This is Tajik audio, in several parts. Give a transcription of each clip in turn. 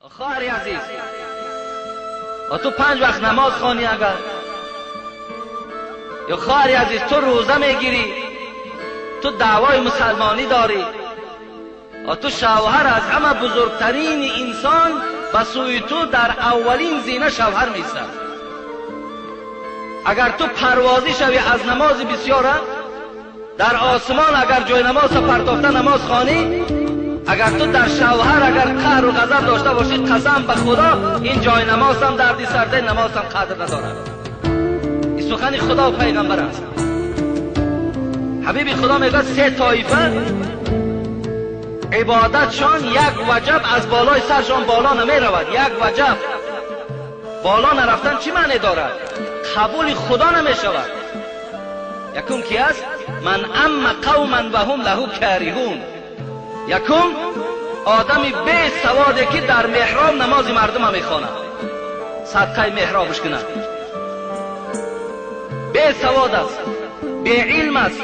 Хоҳари азиз, ту 5 вақт намоз хонӣ агар, ё хоҳари азиз ту рӯза мегирӣ, ту даъвои мусалмонӣ дорӣ, ту шавҳар аз ҳама бузургтарин инсон ба сӯи ту дар аввалин зина шавҳар меистад. Агар ту парвозӣ шавӣ аз намози бисёра, дар осмон агар ҷои намозро партофта намоз хонӣ, агар ту дар шавҳар агар қаҳру ғазаб дошта бошӣ, қасам ба худо ин ҷои намозам дарди сардаи намозам қадр надорад. Ин сухани худо ва пайғамбар аст. Ҳабиби худо мегӯяд се тоифа ибодатшон як ваҷаб аз болои саршон боло намеравад. Як ваҷаб боло нарафтан чӣ маъне дорад? Қабули худо намешавад. Якум ки аст? Ман амма қавман ва ҳум лаҳу кариҳун. Якум одами бесаводе ки дар меҳроб намози мардума мехонад, садқаи меҳробаш кунад. Бесавод аст, беилм аст,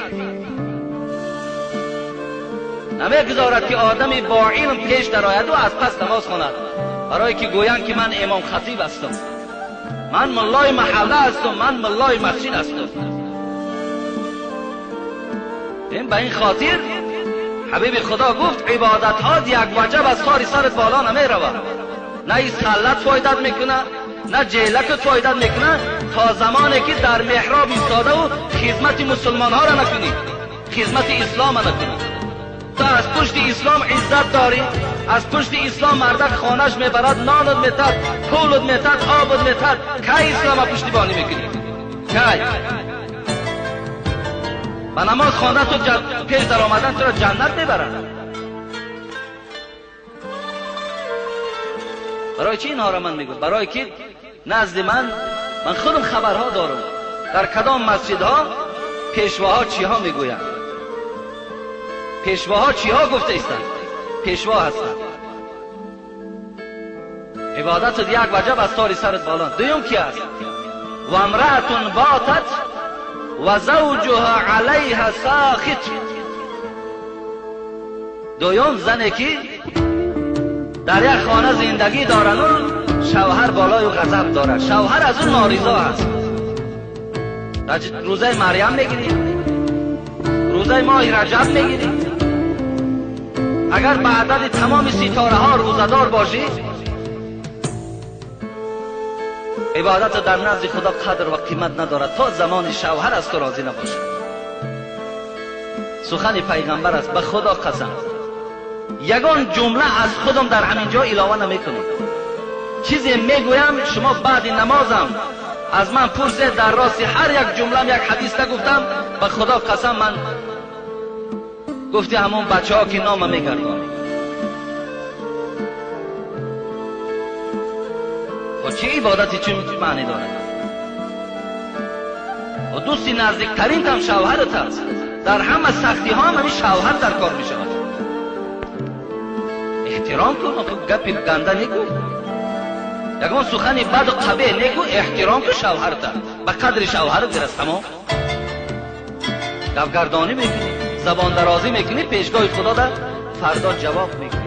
намегузорад ки одами бо илм пеш дарояду аз пас намоз хонад, барое ки гӯянд ки ман имом хатиб ҳастам, ман муллои маҳалла ҳастам, ман муллои масҷид ҳастам. Ин ба ин хотир ҳабиби худо гуфт ибодатҳо як ваҷаб аз хори сарат боло намеравад. На ин саллат фоидат мекунад, на ҷелакат фоидат мекунад, то замоне ки дар меҳроб истодаву хизмати мусулмонҳоро накунӣ, хизмати ислома накунӣ. Ту аз пушти ислом иззат дорӣ, аз пушти ислом мардак хонаш мебарад, нонат метад, пулат метад, обат метад. Кай ислома пуштибонӣ мекунӣ? Кай? Ба намоз хондан ту пеш даромадан туро ҷаннат мебарад. Барои чӣ инҳоро ман мегӯям? Барое ки назди ман худам хабарҳо дорам, дар кадом масҷидҳо пешвоҳо чиҳо мегӯянд, пешвоҳо чиҳо гуфта истанд, пешво ҳастанд. Ибодатат як ваҷаб аз тори сарат боло. Дуюм ки аст? Ва имраатун батат ва завҷуҳа алайҳа сахит. Дуюм зане ки дар як хона зиндагӣ дорану шавҳар болою ғазаб дорад, шавҳар аз ӯ норизо аст. Рӯзаи Марьям мегирӣ, рӯзаи моҳи Раҷаб мегирӣ, агар ба адади тамоми ситораҳо рӯзадор бошӣ, ибодат дар назди худо қадр ва қимат надорад то замони шавҳар аз ту розӣ набошад. Сухани пайғамбар аст, ба худо қасам, ягон ҷумла аз худам дар ҳамин ҷо илова намекунам. Чизе мегӯям шумо баъди намозам аз ман пурсед, дар рости ҳар як ҷумлам як ҳадис нагуфтам, ба худо қасам ман гуфти ҳамон бачаҳо ки нома мегардонем. Чӣ ибодати чӣ маъне дорад? Дӯсти наздиктаринтам шавҳарат аст, дар ҳама сахтиҳо ҳам ҳамин шавҳар дар кор мешавад. Эҳтиром кун, гапи ганда негӯ, ягон сухани баду қабеҳ негӯ, эҳтиром кун шавҳарата, ба қадри шавҳарат бирас. Тамом. Гапгардонӣ мекунӣ, забондарозӣ мекунӣ, пешгоҳи худо дар фардо ҷавоб мекунӣ.